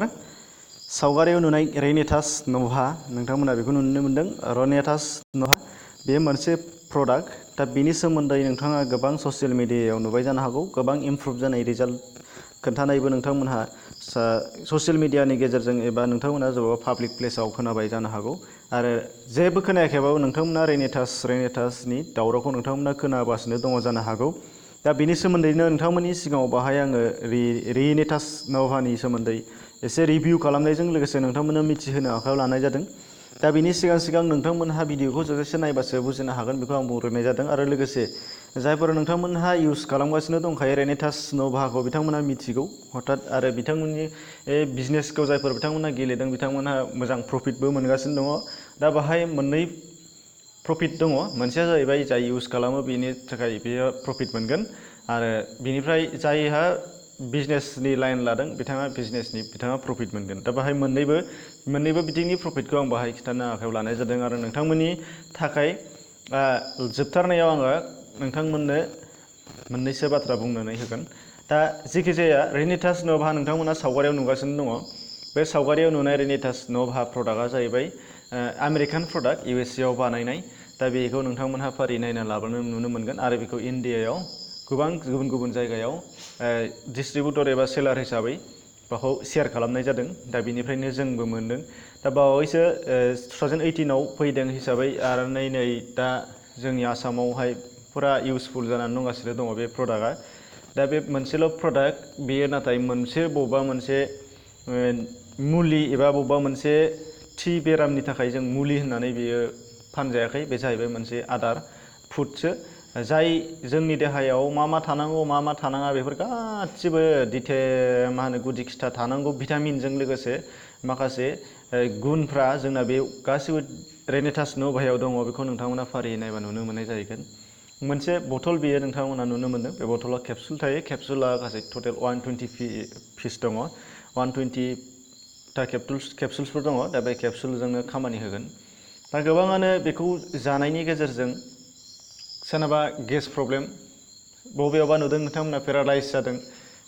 सावगारियाव नुनाय रेनेटास नोभा नोंथांमोना बेखौ नुनो मोनदों रेनेटास नोभा बेयो मोनसे प्रडाक्ट दा बेनि सोमोन्दै नोंथाङा गोबां ससियेल मिडियायाव नुबाय जानो हागौ गोबां इमप्रुभ जानाय रिजाल्ट खोन्थानायबो नोंथांमोनहा ससियेल मिडियानि गेजेरजों एबा नोंथांमोना जेबा पाब्लिक प्लेसाव खोनाबाय जानो हागौ आरो जेबो खोनायाखैबाबो नोंथांमोना रेनेटासनि दावरावखौ नोंथांमोना खोनागासिनो दङ जानो हागौ दा बेनि सोमोन्दैनो नोंथांमोननि सिगाङाव बाहाय आङो रेनेटास नोभानि सोमोन्दै एसे रिभिउ खालामनायजों लोगोसे नोंथांमोननो मिथिहोनो आखायाव लानाय जादों दा बिनि सिगां नोंथांमोनहा भिडिअखौ जोबजासे नायबासो बुजिनो हागोन बेखौ आं बुंग्रोनाय जादों आरो लोगोसे जायफोर नोंथांमोनहा इउज खालामगासिनो दंखायो रेनेटास नोभाखौ बिथांमोनहा मिथिगौ हथात आरो बिथांमोननि बिजनेसखौ जायफोर बिथांमोनहा गेलेदों बिथांमोनहा मोजां प्रफिटबो मोनगासिनो दङ दा बाहाय मोननै प्रफिट दङ मोनसेया जाहैबाय जाय इउज खालामो बेनि थाखाय बेयो प्रफिट मोनगोन आरो बिनिफ्राय जायहा बिजनेसनि लाइन लादों बिथाङा प्रफिट मोनगोन दा बाहाय मोननैबो बिथिंनि प्रफिटखौ आं बाहाय खिन्थानो आखायाव लानाय जादों आरो नोंथांमोननि थाखाय जोबथारनायाव आङो नोंथांमोननो मोननैसो बाथ्रा बुंनानै होगोन दा जेखि जाया रेनेटास नोभा नोंथांमोना सावगारियाव नुगासिनो दङ बे सावगारियाव नुनाय रेनेटास नोभा प्रडाक्टआ जाहैबाय आमेरिकान प्रडाक्ट USA आव बानायनाय दा बेखौ नोंथांमोनहा फारि नायना लाबानो नुनो मोनगोन आरो बेखौ इन्डियायाव गोबां गुबुन जायगायाव डिस्ट्रिबिउटर एबा सेलार हिसाबै बेखौ शेयार खालामनाय जादों दा बेनिफ्रायनो जोंबो मोनदों दा बावैसो 2018 आव फैदों हिसाबै आरो नै दा जोंनि आसामावहाय फुरा इउजफुल जानानै दंगासिनो दङ बे प्रडाक्टआ दा बे मोनसेल' प्रडाक्ट बेयो नाथाय बबेबा मोनसे मुलि एबा बबेबा मोनसे थि बेरामनि थाखाय जों मुलि होननानै बेयो फानजायाखै बे जाहैबाय मोनसे आदार फुडसो जाय जोंनि देहायाव मा थानांगौ मा थानाङा बेफोर गासिबो गुदि खिथा थानांगौ भिटामिनजों लोगोसे माखासे गुनफ्रा जोंना बे गासिबो रेनेटास नोभायाव दङ बेखौ नोंथांमोना फारियै नायबा नुनो मोननाय जाहैगोन मोनसे बथल बेयो नोंथांमोना नुनो मोनदों बे बथलाव केपसुल थायो केपसुला गासै टटेल 120 पिस दङ 120 ता केपसुल्सफोर दङ दा बे केपसुलजोंनो खामानि होगोन दा गोबाङानो बेखौ जानायनि गेजेरजों सोरनाबा गेस प्रब्लेम बबेयावबा नुदों नोंथांमोना पेरालाइज जादों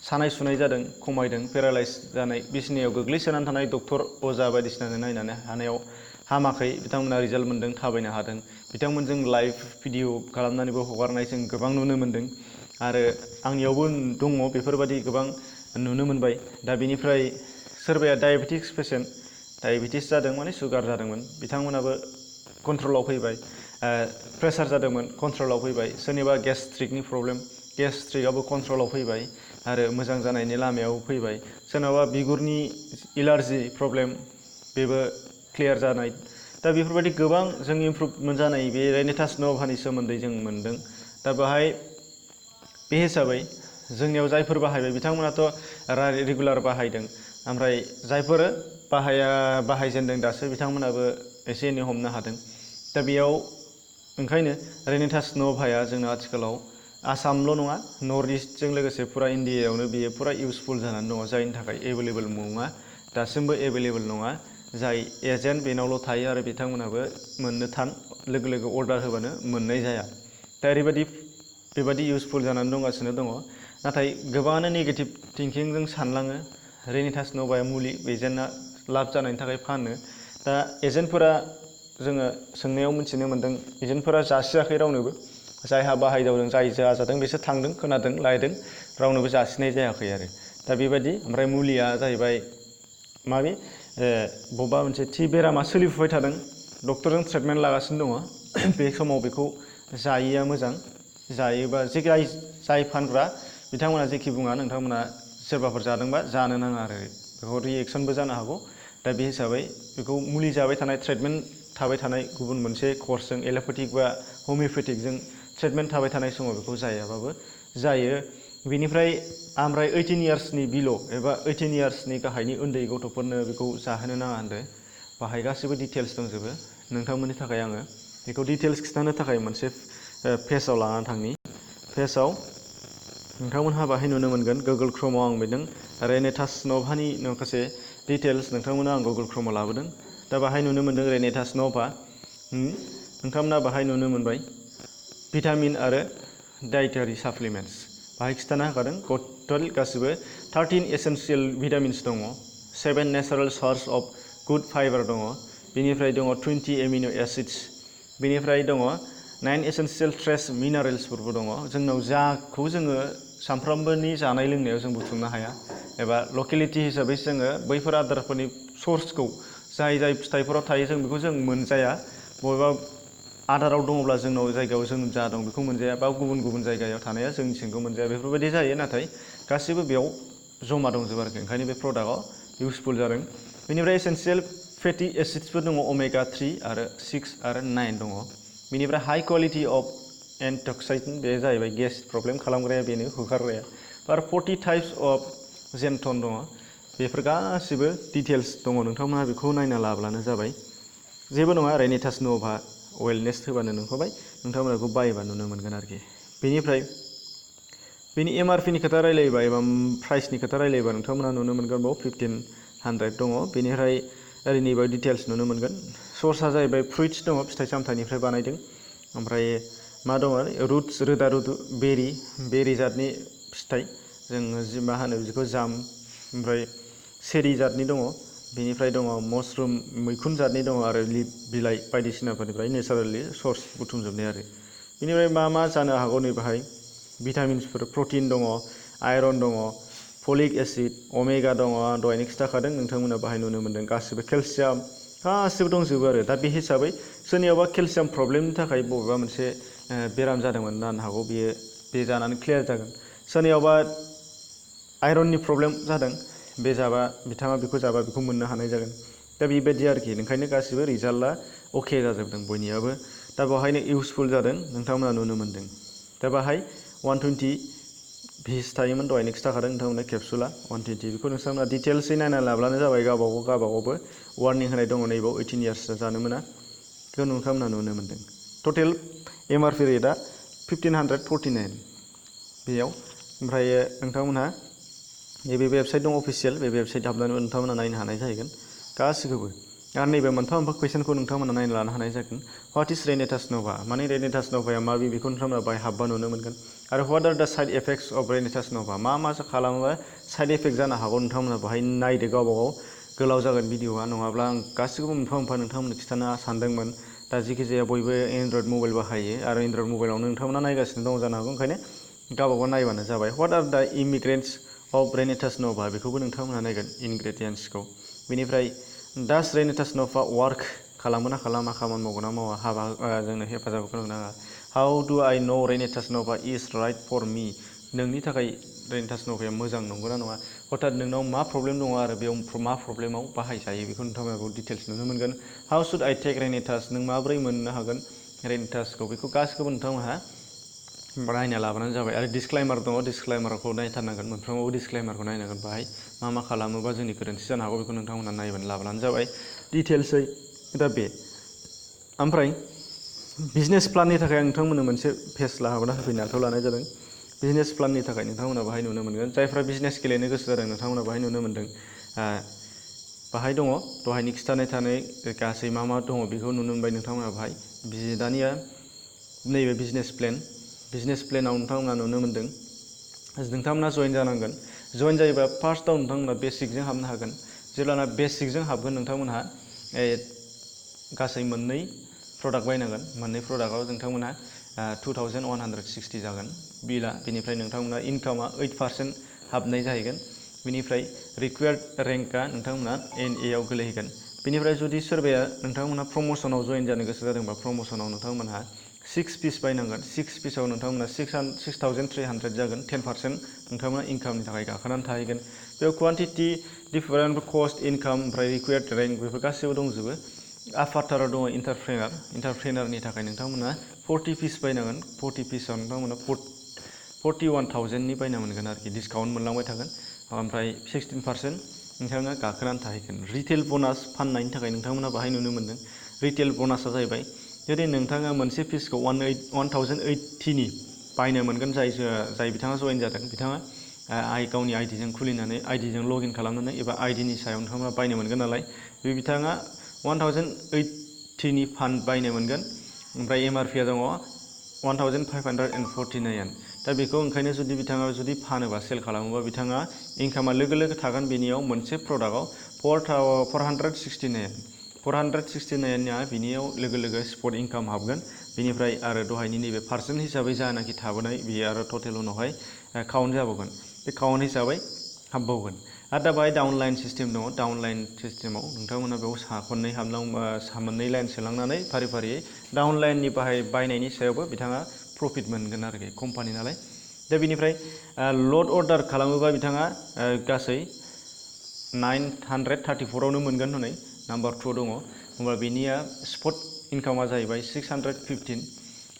सानाय सुनाय जादों खमायदों पेरालाइज जानाय बिसिनायाव गोग्लैसोनानै थानाय डक्टर अजा बायदिसिना नायनानै हानायाव हामाखै बिथांमोना रिजाल्ट मोनदों थाबायनो हादों बिथांमोनजों लाइभ भिडिअ खालामनानैबो हगारनाय जों गोबां नुनो मोनदों आरो आंनियावबो दङ बेफोरबायदि गोबां नुनो मोनबाय दा बेनिफ्राय सोरबाया डायेबेटिक्स पेसेन्ट डायेबेटिस जादों माने सुगार जादोंमोन बिथांमोनाबो कन्ट्रलाव फैबाय प्रेसार जादोंमोन कन्ट्रलाव फैबाय सोरनिबा गेस्ट्रिकनि प्रब्लेम गेस्ट्रिकआबो कन्ट्रलाव फैबाय आरो मोजां जानायनि लामायाव फैबाय सोरनाबा बिगुरनि एलार्जि प्रब्लेम बेबो क्लियार जानाय दा बेफोरबायदि गोबां जों इमप्रुभमेन्ट जानाय बे रेनेटास नोभानि सोमोन्दै जों मोनदों दा बाहाय बे हिसाबै जोंनियाव जायफोर बाहायबाय बिथांमोनाथ' रेगुलार बाहायदों ओमफ्राय जायफोर बाहायजेनदों दासो बिथांमोनाबो एसे एनै हमनो हादों दा बेयाव ओंखायनो रेनेटास नोभाया जोंना आथिखालाव आसामल' नङा नर्थ इस्टजों लोगोसे फुरा इन्डियायावनो बेयो फुरा इउजफुल जानानै दङ जायनि थाखाय एभेलेबल नङा दासिमबो एभेलेबल नङा जाय एजेन्ट बेनावल' थायो आरो बिथांमोनाबो मोननो थान लोगो अर्डार होबानो मोननाय जाया दा बेबायदि इउजफुल जानानै दंगासिनो दङ नाथाय गोबाङानो नेगेटिभ थिंकिंजों सानलाङो रेनेटास नोभाया मुलि एजेन्टआ लाब जानायनि थाखाय फानो दा एजेन्टफोरा जोङो सोंनायाव मिथिनो मोन्दों एजेन्टफोरा जासियाखै रावनोबो जायहा बाहायदावदों जाय जादों बिसोर थांदों खोनादों लायदों रावनोबो जासिनाय जायाखै आरो दा बेबायदि ओमफ्राय मुलिया जाहैबाय बबेबा मोनसे थि बेरामा सोलिफुबाय थादों डक्टरजों ट्रिटमेन्ट लागासिनो दङ बे समाव बेखौ जायिया मोजां जायोबा जाय फानग्रा बिथांमोना जेखि बुङा नोंथांमोना सोरबाफोर जादोंबा जानो नाङा आरो बेखौ रिएक्सनबो जानो हागौ दा बे हिसाबै बेखौ मुलि जाबाय थानाय ट्रिटमेन्ट थाबाय थानाय गुबुन मोनसे कर्सजों एल'पेथिक बा हमिअपेथिकजों ट्रिटमेन्ट थाबाय थानाय समाव बेखौ जायाबाबो जायो बेनिफ्राय ओमफ्राय 18 इयार्सनि बिल' एबा 18 इयार्सनि गाहायनि उन्दै गथ'फोरनो बेखौ जाहोनो नाङा होनदों बाहाय गासिबो डिटेल्स दंजोबो नोंथांमोननि थाखाय आङो बेखौ डिटेल्स खिन्थानो थाखाय मोनसे पेजाव लानानै थांनि पेजाव नोंथांमोनहा बाहाय नुनो मोनगोन गुगोल क्रोमाव आं बिदों रेनेटास नोभानि माखासे डिटेल्स नोंथांमोना आं गुगोल क्रोमाव लाबोदों दा बाहाय नुनो मोनदों रेनेटास नोभा नोंथांमोना बाहाय नुनो मोनबाय भिटामिन आरो डाइटारि साप्लिमेन्ट्स बाहाय खिन्थाना होखादों टटेल गासिबो 13 एसेन्शियेल भिटामिन्स दङ 7 नेचारेल सर्स अफ गुड फाइबार दङ, बेनिफ्राय दङ 20 एमिनो एसिड्स, बेनिफ्राय दङ 9 एसेन्शियेल ट्रेस मिनारेल्सफोरबो दङ। जोंनाव जाखौ जोङो सानफ्रामबोनि जानाय लोंनायाव जों बुथुमनो हाया एबा लकेलिटि हिसाबै जोङो बैफोर आदारफोरनि सोर्सखौ जाय फिथाइफोराव थायो जों बेखौ जों मोनजाया, बबेबा आदाराव दङब्ला जोंनाव जायगायाव जों जा दं बेखौ मोनजाया, बा गुबुन जायगायाव थानाया जोंनि सिंखौ मोनजाया, बेफोरबायदि जायो। नाथाय गासिबो बेयाव जमा दंजोबो आरोखि, ओंखायनो बे प्रडाक्टआव इउसफुल जादों। बेनिफ्राय एसेन्शियेल फेटि एसिड्सफोर दङ, ओमेगा 3 आरो 6 आरो 9 दङ। बेनिफ्राय हाई क्वालिटि अफ एन्टक्साइडेन्ट, बे जाहैबाय गेस प्रब्लेम खालामग्राया, बेनो होखारग्राया। आरो 40 टाइप्स अफ जेन्टन दङ। बेफोर गासिबो डिटेल्स दङ, नोंथांमोनहा बेखौ नायना लाब्लानो जाबाय। जेबो नङा, रेनेटास नोभा वेलनेस होबानो नुखाबाय, नोंथांमोना बेखौ बायोबा नुनो मोनगोन आरोखि। बेनिफ्राय बेनि एमआरपिनि खोथा रायलायोबा एबा प्राइसनि खोथा रायलायोबा नोंथांमोना नुनो मोनगोन बाव 1500 दङ। बेनिफ्राय ओरैनिबा डिटेल्स नुनो मोनगोन। सर्सआ जाहैबाय फ्रुइट्स दङ, फिथाइ सामथाइनिफ्राय बानायदों। ओमफ्राय मा दङ, रुट्स, रोदा रुदु बेरि जातनि फिथाइ, जों मा होनो बिदिखौ जाम, ओमफ्राय सेरि जातनि दङ। बेनिफ्राय दङ मशरुम, मैखुन जातनि दङ, आरो लिफ बिलाइ बायदिसिनाफोरनिफ्राय नेचारेलि सर्स बुथुमजोबनाय आरो। बेनिफ्राय मा जानो हागौ नै बाहाय भिटामिन्सफोर, प्रटिन दङ, आयरन दङ, फलिक एसिड, ओमेगा दङ, दहायनो खिथाखादों, नोंथांमोना बाहाय नुनो मोन्दों, गासिबो केलसियाम गासिबो दंजोबो आरो। दा बे हिसाबै सोरनियावबा केलसियाम प्रब्लेमनि थाखाय बबेबा मोनसे बेराम जादोंमोन जानो हागौ, बे जानानै क्लियार जागोन। सोरनियावबा आयरननि प्रब्लेम जादों, बे बिथाङा बेखौ जाबा बेखौ मोननो हानाय जागोन। दा बेबायदि आरोखि, ओंखायनो गासिबो रिजाल्टआ अके जाजोबदों बयनियाबो। दा बेवहायनो इउसफुल जादों, नोंथांमोना नुनो मोन्दों। दा बाहाय 120 भिस थायोमोन, दहायनो खिथाखादों नोंथांमोना केपसुला 120, बेखौ नोंथांमोना डिटेल्सै नायना लाब्लानो जाबाय। गावबागावबो वार्निं होनाय दङ, नैबाव 18 इयार्स जानो मोना, बेखौ नोंथांमोना नुनो मोन्दों। टटेल एमआरपि रेटआ 1549 बेयाव। ओमफ्राय नोंथांमोनहा नैबे वेबसाइट दं अफिसियेल, बे वेबसाइट हाबनानै नोंथांमोना नायनो हानाय जाहैगोन गासिखौबो। आरो नैबे मोनफा कुइसनखौ नोंथांमोना नायनो लानो हानाय जागोन, व्हाट इज रेनेटास नोभा, माने रेनेटास नोभाया मा, बेखौ नोंथांमोना बाहाय हाबबा नुनो मोनगोन। आरो व्हाट आर दा साइड इफेक्ट्स अफ रेनेटास नोभा, मा खालामोबा साइड इफेक्ट जानो हागौ, नोंथांमोना बाहाय नायदो गावबागाव। गोलाव जागोन भिडिअआ, नङाब्ला आं गासिखौबो मोनफा नोंथांमोननो खिथानो सानदोंमोन। दा जिखिजाया बयबो एन्ड्रइड मबाइल बाहायो, आरो एन्ड्रइड मबाइलावनो नोंथांमोना नायगासिनो दं जानो हागौ, ओंखायनो गावबागाव नायबानो जाबाय। व्हाट आर दा इमिग्रेन्ट्स अफ रेनेटास नोभा, बेखौबो नोंथांमोना नायगोन इनग्रेडियेन्ट्सखौ। बेनिफ्राय डास रेनेटास नोभा वार्क, खालामो ना खालामा, खामानि मावगोन ना मावा, जोंनो हेफाजाब होगोन ना होआ। हाउ डु आइ नो रेनेटास नोभा इज राइट फर मी, नोंनि थाखाय रेनेटास नोभाया मोजां नंगौना नङा, हथात नोंनाव मा प्रब्लेम दङ आरो बेयाव मा प्रब्लेमाव बाहायजायो, बेखौ नोंथांमोना डिटेल्स नुनो मोनगोन। हाउ शुड आइ टेक रेनेटास, नों माबोरै मोननो हागोन रेनेटासखौ, बेखौ गासिखौबो नोंथांमोनहा नायना लाबानो जाबाय। आरो डिसक्लाइमार दङ, डिसक्लाइमारखौ नायथारनांगोन, मोनफ्रोमावबो डिसक्लाइमारखौ नायनांगोन। बाहाय मा खालामोबा जोंनि गोरोन्थि जानो हागौ, बेखौ नोंथांमोना नायबानो लाब्लानो जाबाय डिटेल्सै। दा बे ओमफ्राय बिजनेस प्लाननि थाखाय आं नोंथांमोननो मोनसे पेज लाबोना होफैनो आखायाव लानाय जादों। बिजनेस प्लाननि थाखाय नोंथांमोना बाहाय नुनो मोनगोन, जायफ्रा बिजनेस गेलेनो गोसो जादों नोंथांमोना बाहाय नुनो मोन्दों। बाहाय दङ, दहायनि खिथानाय थानाय गासै मा दङ बेखौ नुनो मोनबाय नोंथांमोना बाहाय। दानिया नैबे बिजनेस प्लेनाव नोंथांमोना नुनो मोन्दों, नोंथांमोना जयेन जानांगोन। जयेन जायोबा फार्स्टआव नोंथांमोना बेसिकजों हाबनो हागोन। जेब्लाना बेसिकजों हाबगोन, नोंथांमोनहा गासै मोननै प्रडाक्ट बायनांगोन। मोननै प्रडाक्टआव नोंथांमोनहा 2160 जागोन बिला। बेनिफ्राय नोंथांमोना इनकामा 8% हाबनाय जाहैगोन। बेनिफ्राय रिक्वायर्ड रेंकआ नोंथांमोना NA आव गोलैहैगोन। बेनिफ्राय जुदि सोरबाया नोंथांमोनहा प्रमसनाव जयेन जानो गोसो जादोंबा, प्रमसनाव नोंथांमोनहा 6 पिस बायनांगोन। 6 पिसाव नोंथांमोना 6300 जागोन। 10% नोंथांमोना इनकामनि थाखाय गाखोनानै थाहैगोन। बेयाव कुवान्टिटि, डिफारेन्ट कस्ट, इनकाम, ओमफ्राय रिक्वायर्ड रेंक, बेफोर गासैबो दंजोबो। आफाटाराव दङ इन्टारप्रेनारनि थाखाय नोंथांमोना 40 पिस बायनांगोन। 40 पिसाव नोंथांमोना 41,000नि बायना मोनगोन आरोखि, डिसकाउन्ट मोनलांबाय थागोन। ओमफ्राय 16% नोंथाङा गाखोनानै थाहैगोन। रिटेल बोनास फाननायनि थाखाय नोंथांमोना बाहाय नुनो मोन्दों। रिटेल बोनासआ जाहैबाय, जुदि नोंथाङा मोनसे पिसखौ 1080नि बायनो मोनगोन, जाय बिथाङा जयेन जादों, बिथाङा गावनि आइडिजों खुलिनानै, आइडिजों लगइन खालामनानै एबा आइडिनि सायाव नोंथांमोना बायनो मोनगोन नालाय, बे बिथाङा 1080नि फान्ड बायनो मोनगोन। ओमफ्राय एमआरपिआ दङ 1549। दा बेखौ ओंखायनो जुदि बिथाङा जुदि फानोबा सेल खालामोबा बिथाङा इनकामा लोगो लोगो थागोन बेनियाव मोनसे प्रडाक्टआव 469 बिनियाव लोगो लोगो स्पट इनकाम हाबगोन बिनिफ्राय आरो दहायनि नैबे पार्सेन्ट हिसाबै जानाखि थाबोनाय बेयो आरो टटेल उनावहाय काउन्ट जाबावगोन बे काउन्ट हिसाबै हाबबावगोन आरो दा बाहाय डाउनलाइन सिस्टेम दङ डाउनलाइन सिस्टेमाव नोंथांमोना बेयाव मोननै लाइन सोलांनानै फारि फारियै डाउनलाइननि बायनायनि सायावबो बिथाङा प्रफिट मोनगोन आरोखि कम्पानि नालाय दा बिनिफ्राय लट अर्डार खालामोबा बिथाङा गासै 934आवनो मोनगोन हनै नाम्बार 2 दङ होमबा बेनिया स्पट इनकामा जाहैबाय 615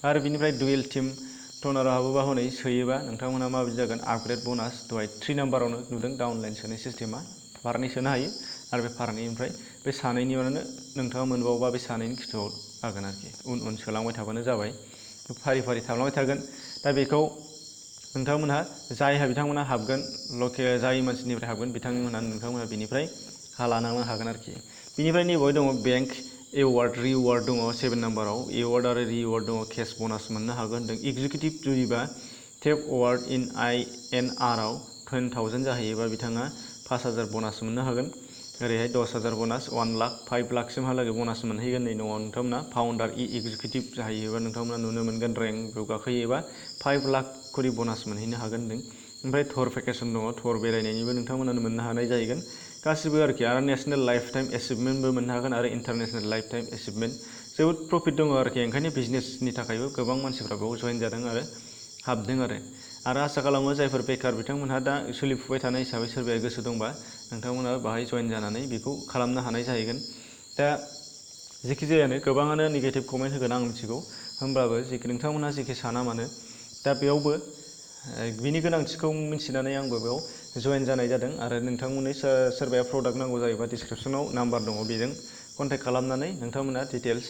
आरो बिनिफ्राय डुएल टीम टनाराव हाबोबा हनै सोयोबा नोंथांमोना माबायदि जागोन आपग्रेड बोनास दहाय 3 नाम्बारावनो नुदों डाउनलाइन सोनाय सिस्टेमा फारनै सोनो हायो आरो बे फारनैनिफ्राय बे सानैनियावनो नोंथाङा मोनबावोबा बे सानैनि खिथुआव जागोन आरोखि उन सोलांबाय थाबानो जाबाय फारि फारि थालांबाय थागोन दा बेखौ नोंथांमोनहा बिथांमोनहा हाबगोन लकेल जाय मानसिनिफ्राय हाबगोन नोंथांमोनहा बिनिफ्राय लानांनो हागोन आरोखि बिनिफ्राय नैबावहाय दङ बेंक एवार्ड रिवार्ड दङ 7 नाम्बाराव एवार्ड आरो रिवार्ड दङ केस बनास मोननो हागोन होनदों एक्जिकिउटिभ जुदिबा टेप अवार्ड इन INR आव 10,000 जाहैयोबा बिथाङा 5,000 बनास मोननो हागोन ओरैहाय 10,000 बनास 1 लाख 5 लाखसिमहालागै बनास मोनहैगोन नै न'आव नोंथांमोना फाउन्डार एक्जिकिउटिभ जाहैयोबा नोंथांमोना नुनो मोनगोन रेंकआव गाखोयोबा 5 लाख खरि बनास मोनहैनो हागोन होनदों ओमफ्राय थर भेकेसन दङ थर बेरायनायनिबो नोंथांमोना मोननो हानाय जाहैगोन गासिबो आरोखि आरो नेसनेल लाइफ टाइम एचिभमेन्टबो मोननो हागोन आरो इन्टारनेसनेल लाइफ टाइम एचिभमेन्ट जोबोद प्रफिट दङ आरोखि ओंखायनो बिजनेसनि थाखायबो गोबां मानसिफ्रा बेयाव जइन जादों आरो हाबदों आरो आसा खालामो जायफोर बेकार बिथांमोनहा दा सोलिफुबाय थानाय हिसाबै सोरबाया गोसो दंबा नोंथांमोना बाहाय जइन जानानै बेखौ खालामनो हानाय जाहैगोन दा जेखि जायानो गोबाङानो नेगेटिभ कमेन्ट होगोन आं मिथिगौ होमब्लाबो नोंथांमोनहा जेखि साना मानो दा बेयावबो बिनि गोनांथिखौ मिथिनानै आंबो बेयाव जइन जानाय जादों आरो नोंथांमोननि सोरबाया प्रडाक्ट नांगौ जायोबा डिसक्रिपसनाव नाम्बार दङ बेजों कन्टेक्ट खालामनानै नोंथांमोनहा डिटेल्स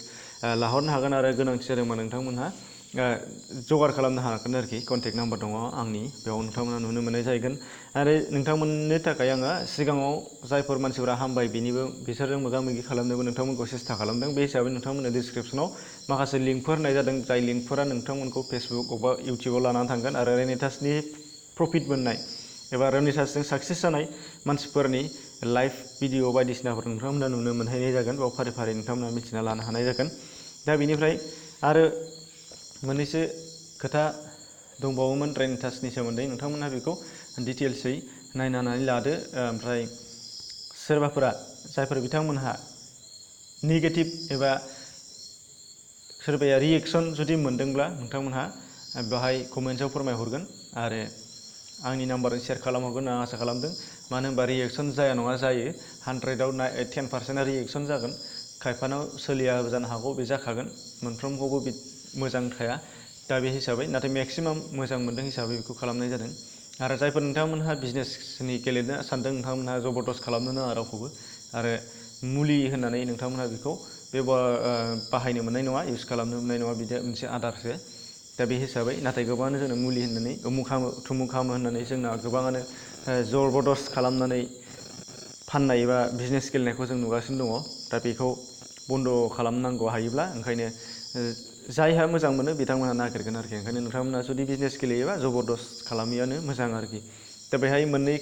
लाहरनो हागोन आरो गोनांथि जादोंबा नोंथांमोनहा जगार खालामनो हागोन आरोखि कन्टेक्ट नाम्बार दङ आंनि बेयाव नोंथांमोना नुनो मोननाय जाहैगोन आरो नोंथांमोननि थाखाय आङो सिगाङाव जायफोर मानसिफोरा हामबाय बिसोरजों मोगा मोगि खालामनोबो नोंथांमोनखौ सेस्था खालामदों बे हिसाबै नोंथांमोननो डिसक्रिपसनाव माखासे लिंकफोर होनाय जादों जाय लिंकफोरा नोंथांमोनखौ फेसबुक एबा इउटुबाव लानानै थांगोन आरो रेनिटासनि प्रफिट मोननाय एबा रेनिटासजों साक्सेस जानाय मानसिफोरनि लाइभ भिडिअ बायदिसिनाफोर नोंथांमोना नुनो मोनहैनाय जागोन बेयाव फारि फारि नोंथांमोना मिथिना लानो हानाय जागोन दा बेनिफ्राय आरो मोननैसो खोथा दंबावोमोन रेनिटासनि सोमोन्दै नोंथांमोनहा बेखौ डिटेल्सै नायनानै लादो ओमफ्राय जायफोर बिथांमोनहा नेगेटिभ एबा सोरबाया रिएक्सन जुदि मोनदोंब्ला नोंथांमोनहा बेवहाय कमेन्ट्सआव फोरमायहरगोन आरो आंनि नाम्बारजों शेयार खालामहरगोन आं आसा खालामदों मानो होनबा रिएक्सन जाया नङा जायो 100आव 10%आ रिएक्सन जागोन खायफानाव सोलिया जानो हागौ बे जाखागोन मोनफ्रोमखौबो मोजां थाया दा बे हिसाबै नाथाय मेक्सिमाम मोजां मोनदों हिसाबै बेखौ खालामनाय जादों आरो जायफोर नोंथांमोनहा बिजनेसनि गेलेनो सानदों नोंथांमोनहा जबरदस्त खालामनो नाङा रावखौबो आरो मुलि होननानै नोंथांमोनहा बेखौ बाहायनो मोननाय नङा इउज खालामनो मोननाय नङा बिदि मोनसे आदारसो दा बे हिसाबै नाथाय गोबाङानो जोंनो मुलि होननानै थुमुक हामो होननानै जोंना गोबाङानो जबरदस्त खालामनानै फाननाय एबा बिजनेस गेलेनायखौ जों नुगासिनो दङ दा बेखौ बन्द' खालामनांगौ हायोब्ला ओंखायनो जायहा मोजां मोनो बिथांमोनहा नागिरगोन आरोखि ओंखायनो नोंथांमोना जुदि बिजनेस गेलेयोबा जबरदस्त खालामियानो मोजां आरोखि दा बेहाय मोननै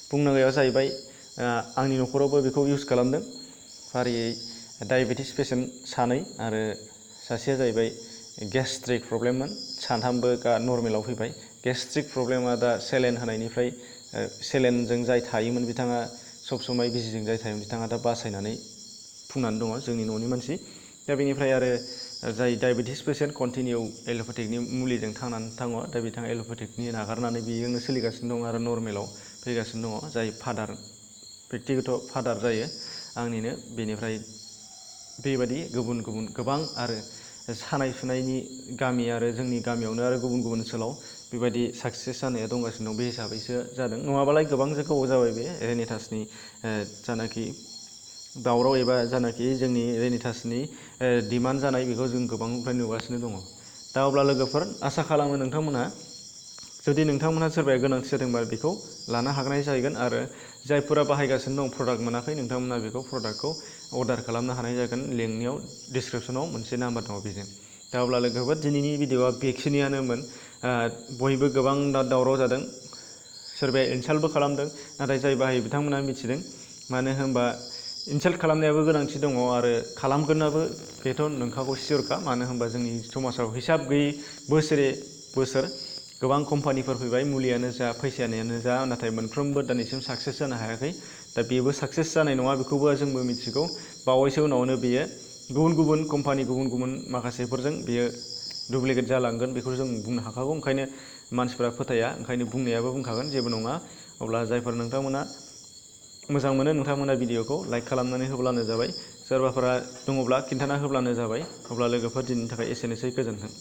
बुंनांगौआ जाहैबाय आंनि न'खरावबो बेखौ इउज खालामदों फारियै डायबेटिस पेसेन्ट सानै आरो सासेया जाहैबाय गेस्ट्रिक प्रब्लेममोन सानथामबो नर्मेलाव फैबाय गेस्ट्रिक प्रब्लेमा दा सेलेन होनायनिफ्राय सेलेनजों जाय थायोमोन बिथाङा सब समाय बिजिजों जाय थायोमोन बिथाङा दा बासायनानै फुंनानै दङ जोंनि न'नि मानसि दा बेनिफ्राय आरो जाय डायबेटिस पेसेन्ट कन्टिनिउ एल'पेथिकनि मुलिजों थांनानै दङ दा बिथाङा एल'पेथिकनि नागारनानै बेजोंनो सोलिगासिनो दं आरो नर्मेलाव फैगासिनो दङ जाय बेक्तिगत फादार जायो आंनिनो बेनिफ्राय बेबायदि गुबुन गुबुन गोबां आरो सानाय सुनायनि गामि आरो जोंनि गामियावनो आरो गुबुन गुबुन ओनसोलाव बेबायदि साक्सेस जानाया दंगासिनो दं बे हिसाबैसो जादों नङाबालाय गोबां गोबाव जाबाय बे रेनिटासनि जानाखि दावराव एबा जानाखि जोंनि रेनिटासनि डिमान्ड जानाय बेखौ जों गोबांनिफ्राय नुगासिनो दङ दा अब्ला लोगोफोर आसा खालामो नोंथांमोनहा जुदि नोंथांमोनहा सोरबाया गोनांथि जादोंबा बेखौ लानो हानाय जाहैगोन आरो जायफोरा बाहायगासिनो दं प्रडाक्ट मोनाखै नोंथांमोनहा बेखौ प्रडाक्टखौ अर्डार खालामनो हानाय जागोन लिंकनियाव डिसक्रिपसनाव मोनसे नाम्बार दङ बेजों दा अब्ला लोगोफोर दिनैनि भिडिअआ बेखिनियानोमोन बयबो गोबां दावराव जादों, सोरबाया इनसाल्टबो खालामदों, नाथाय जाय बाहायो बिथांमोना मिथिदों। मानो होनबा इनसाल्ट खालामनायाबो गोनांथि दङ आरो खालामगोनाबो बेथ' नोंखागौ सियरखा। मानो होनबा जोंनि समाजाव हिसाब गैयै बोसोरे बोसोर गोबां कम्पानिफोर फैबाय, मुलियानो जा फैसायानो जा, नाथाय मोनफ्रोमबो दिनैसिम साक्सेस जानो हायाखै। दा बेबो साक्सेस जानाय नङा, बेखौबो जोंबो मिथिगौ। बावैसो उनावनो बेयो गुबुन गुबुन कम्पानि, गुबुन गुबुन माखासेफोरजों बेयो डुप्लिकेट जालांगोन, बेखौ जों बुंनो हाखागौ। ओंखायनो मानसिफ्रा फोथाया, ओंखायनो बुंनायाबो बुंखागोन जेबो नङा। अब्ला जायफोर नोंथांमोना मोजां मोनो, नोंथांमोना भिडिअखौ लाइक खालामनानै होब्लानो जाबाय। सोरबाफोरा दङब्ला खिन्थाना होब्लानो जाबाय। अब्ला लोगोफोर, दिनैनि थाखाय एसेनोसै, गोजोन्थों।